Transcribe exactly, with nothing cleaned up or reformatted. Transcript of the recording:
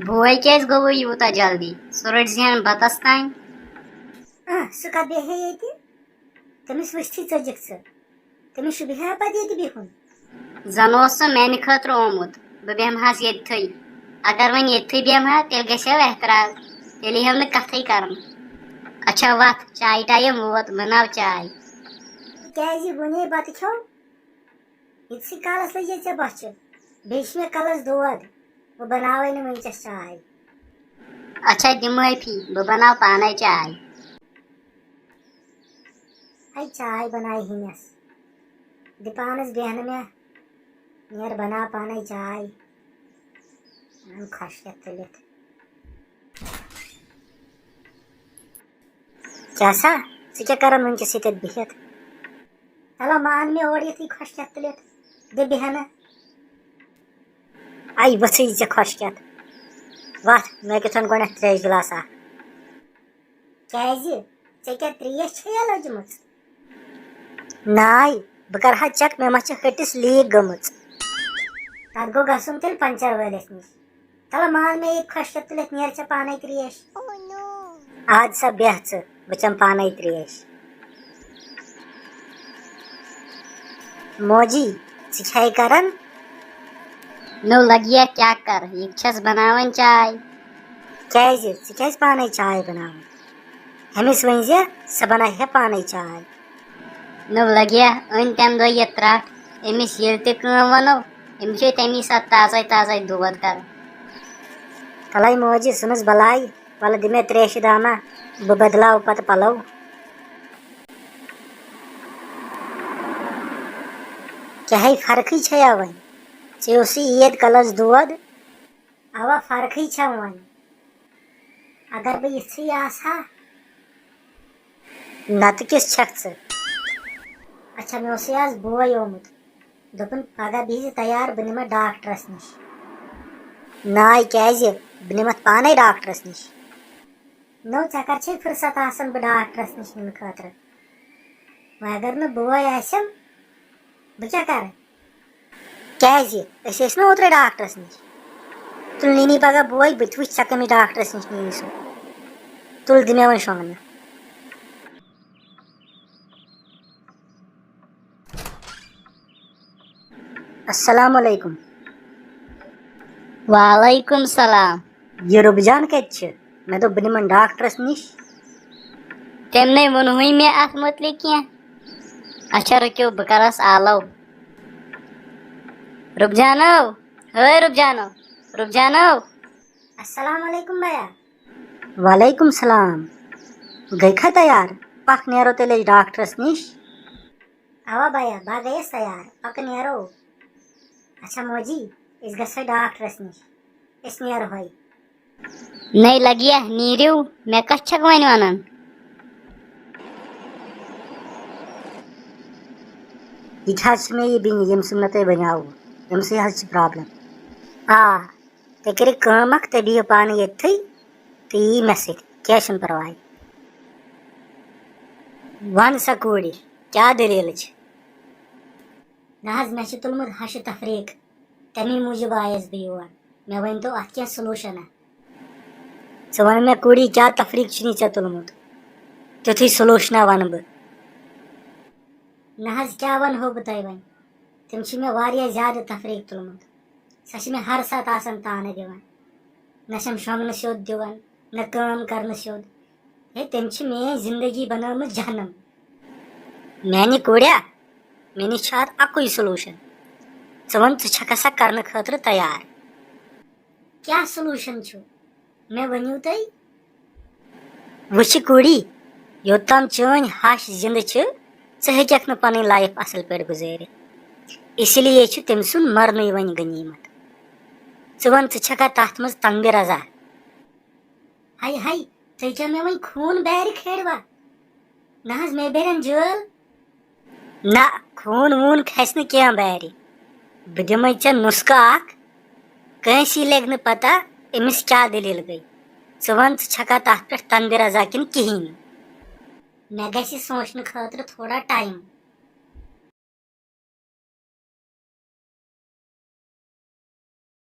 بوے کیازِ گوٚوُے یوٗتاہ جلدی؟ سُہ رٔٹۍ زِہن بتس تام۔ آ، سُہ کتھ بیٚہہِ ہے ییٚتہِ؟ تٔمِس وٕچھتھٕے ژٔجِکھ ژٕ۔ تٔمِس شوٗبہِ ہا پتہٕ ییٚتہِ بِہُن۔ زن اوس سُہ میانہِ خٲطرٕ آمُت، بہٕ بیٚہمہٕ ہس ییٚتھٕے۔ اگر وۄنۍ ییٚتھٕے بیٚہمہٕ ہا، تیٚلہِ گژھِ ہا احتراز، تیٚلہِ یی ہا نہٕ کتھٕے کرنہٕ۔ اچھا وتھ، چایہِ ٹایم ووت، بناو چاے۔ کیازِ وُنے بتہٕ کھیوٚو؟ ییٖتسٕے کالس لٔجے ژےٚ بۄچھِ، بیٚیہِ چھِ مےٚ کلس دود، بہٕ بناوے نہٕ وٕنکیٚس چاے۔ اچھا دِ معٲفی، بہٕ بناو پانے چاے۔ ہے چاے بنایہِ ہِنس، دِ پانس بیٚہنہٕ مےٚ، نیر بناو پانے چاے۔ اَن خۄشکٮ۪تھ تُلِتھ۔ کیٛاہ سا؟ ژٕ کیٛاہ کران وٕنکیٚس ییٚتٮ۪تھ بِہِتھ؟ چلو مان مےٚ اورٕ یِتھٕے خۄشکٮ۪تھ تُلِتھ، دِ بیٚہنہٕ۔ اَے ؤژھٕے ژےٚ خۄشکٮ۪تھ۔ وَتھ، مےٚ کیُتھ اَن گۄڈٕنٮ۪تھ ترٛیشہِ گِلاس اَکھ۔ کیٛازِ؟ ژےٚ کیٛاہ ترٛیش چھےٚ یا لٔجمٕژ؟ ناے، بہٕ کَرٕ ہا چیک مےٚ ما چھِ ۂٹِس لیٖک گٔمٕژ۔ تَتھ گوٚو گژھُن تیٚلہِ پنچر وٲلِس نِش۔ تَلہٕ مان مےٚ ییٚتہِ خۄشکٮ۪تھ تُلِتھ، نیر ژےٚ پانَے ترٛیش۔ اَدٕ سا بیٚہہ ژٕ، بہٕ چَمہٕ پانَے ترٛیش۔ موجی، ژٕ کیٛاہ کران؟ نو لگیا کیٛاہ کر، یہِ چھَس بناوان چاے۔ کیٛازِ؟ ژٕ کیٛازِ پانَے چاے بناوان؟ أمِس ؤنۍ زِ سۄ بناوِ ہے پانَے چاے۔ نو لگیا، أنۍ تَمہِ دۄہ یہِ ترٛٹھ، أمِس ییٚلہِ تہِ کٲم وَنو، أمِس چھُ تَمی ساتہٕ تازَے تازَے دود کران۔ تَلَے موجی، ژھٕنُس بَلاے، وَلہٕ دِ مےٚ ترٛیشہِ دامہ، بہٕ بدلاو پَتہٕ پَلو۔ کیٛاہ ہے فرقٕے چھےٚ یا وۄنۍ؟ ژےٚ اوسُے عیٖد کَلَس دود۔ اَوا فرقٕے چھےٚ وۄنۍ۔ اگر بہٕ یِژھٕے آسہٕ ہا۔ نَتہٕ کِژھ چھَکھ ژٕ؟ اچھا، مےٚ اوسُے آز بوے آمُت۔ دوٚپُن، "پگاہ بِہزِ تیار، بہٕ نِمَتھ ڈاکٹرَس نِش۔" ناے کیٛازِ؟ بہٕ نِمَتھ پانَے ڈاکٹرَس نِش۔ نو، ژےٚ کر چھے فرصت آسان بہٕ ڈاکٹرس نِش نِنہٕ خٲطرٕ؟ وۄنۍ اگر نہٕ بوے آسٮ۪م، بہٕ کیٛاہ کرٕ؟ کیٛازِ؟ أسۍ ٲسۍ نہ اوترے ڈاکٹرس نِش۔ تُل نِنی پگاہ بوے، بہٕ تہِ وٕچھِ ژےٚ کٔمِس ڈاکٹرس نِش نِنی سُہ۔ تُل دِ مےٚ وۄنۍ شۄنٛگنہٕ۔ السلام علیکم۔ وعلیکم السلام۔ یہِ رُبجان کَتہِ چھِ؟ مےٚ دوٚپ بہٕ نِمَن ڈاکٹرَس نِش۔ تٔمۍ نے ووٚنہٕے مےٚ اَتھ مُتعلِق کینٛہہ۔ اچھا رُکِو، بہٕ کَرَس آلو۔ رُبجانو، ہے رُبجانو، رُبجانو۔ السلام علیکم بیا۔ وعلیکم السلام۔ گٔے کھا تیار؟ پَکھ نیرو تیٚلہِ أسۍ ڈاکٹرَس نِش۔ اوا بیا، بہٕ گٔیَس تیار، پَکہٕ نیرو۔ اچھا موجی، أسۍ گژھو ڈاکٹرَس نِش، أسۍ نیرہوے۔ نَے لگیا، نیٖرِو، مےٚ کَتھ چھَکھ وۄنۍ وَنان؟ یہِ تہِ حظ چھِ مےٚ یہِ بیٚنہِ، ییٚمۍ سُنٛد مےٚ تۄہہِ ؤنیٛاوُ، أمۍ سٕے حظ چھِ problem۔ آ، تُہۍ کٔرِو کٲم اَکھ، تُہۍ بِہِو پانہٕ ییٚتھٕے، تُہۍ یِیِو مےٚ سۭتۍ، کینٛہہ چھُنہٕ پَرواے۔ وَن سا کوٗرِ، کیٛاہ دٔلیٖل چھِ؟ نہ حظ، مےٚ چھُ تُلمُت ہَشہِ تفریٖق، تَمی موٗجوٗب آیَس بہٕ یور۔ مےٚ ؤنۍ تو اَتھ کینٛہہ solution اَ؟ ژٕ وَن مےٚ کوٗری، کیٛاہ تفریٖق چھُنی ژےٚ تُلمُت؟ تیُتھُے solution اَ وَنہٕ بہٕ۔ نہ حظ، کیٛاہ وَنہو بہٕ تۄہہِ وۄنۍ؟ تٔمۍ چھُ مےٚ واریاہ زیادٕ تفریٖق تُلمُت۔ سۄ چھِ مےٚ ہر ساتہٕ آسان طعنہٕ دِوان۔ نہ چھَم شۄنٛگنہٕ سیوٚد دِوان، نہ کٲم کرنہٕ سیوٚد۔ ہے، تٔمۍ چھِ میٛٲنۍ زندگی بنٲومٕژ جہنم۔ میٛانہِ کوریا، مےٚ نِش چھُ اَتھ اَکُے solution۔ ژٕ وَن، ژٕ چھَکھا سۄ کرنہٕ خٲطرٕ تیار؟ کیٛاہ solution چھُ؟ مےٚ ؤنِو تُہۍ۔ وٕچھِ کوٗری، یوٚتام چٲنۍ ہَش زِندٕ چھِ، ژٕ ہیٚکَکھ نہٕ پَنٕنۍ life اَصٕل پٲٹھۍ گُزٲرِتھ۔ اسی لیے چھُ تٔمۍ سُنٛد مَرنُے وۄنۍ غنیٖمت۔ ژٕ وَن، ژٕ چھَکھا تَتھ منٛز تنگ رضا؟ ہاے ہاے، تُہۍ کیٛاہ مےٚ وۄنۍ خوٗن بیرِ کھیڑوا؟ نہ حظ، مےٚ بیرن جٲل۔ نہ، خوٗن ووٗن کھسہِ نہٕ کینٛہہ بارِ۔ بہٕ دِمَے ژےٚ نُسخہٕ اکھ، کٲنٛسی لگہِ نہٕ پتہ أمِس کیٛاہ دٔلیٖل گٔے۔ ژٕ وَن، ژٕ چھَکھا تَتھ پٮ۪ٹھ تنبہِ رضا کِنہٕ کِہیٖنۍ نہٕ؟ مےٚ گژھِ سونٛچنہٕ خٲطرٕ تھوڑا time۔